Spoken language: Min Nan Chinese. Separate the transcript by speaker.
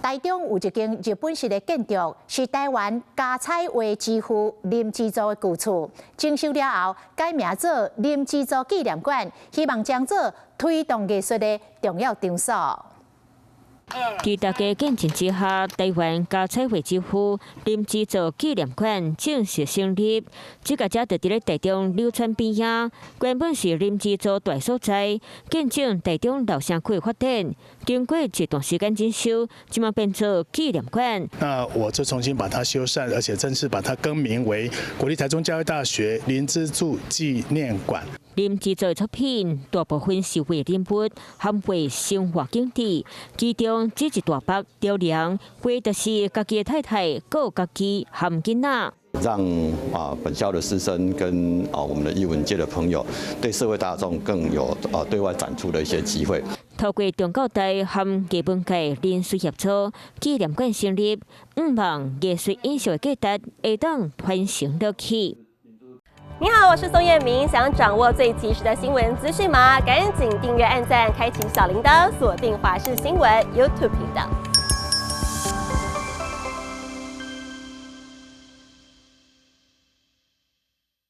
Speaker 1: 台中有一間日本式的建築，是台灣膠彩畫之父林之助的舊厝。整修了後，改名做林之助紀念館，希望將做推動藝術的重要場所。
Speaker 2: 佇大家見證之下，台灣膠彩畫之父林之助紀念館正式成立。這个才就佇咧台中柳川邊仔，原本是林之助蹛所在，見證台中老城區的發展。經過一段時間整修，這馬變做紀念館。
Speaker 3: 那我就重新把它修繕，而且正式把它更名為國立台中教育大學林之助紀念館。
Speaker 2: 林之助的作品大部分是畫人物，含畫生活景致，其中這一大幅雕梁畫的是家己的太太，閣有家己含囡仔。
Speaker 4: 讓本校的師生跟我們的藝文界的朋友，對社會大眾更有對外展出的一些機會。
Speaker 2: 透過中教大和藝文界人士協助，紀念館成立，向望藝術影像的價值會當傳承落去。
Speaker 5: 你好，我是宋燕明，想掌握最及時的新聞資訊嗎？趕緊訂閱、按讚、開啟小鈴鐺，鎖定華視新聞 YouTube 頻道。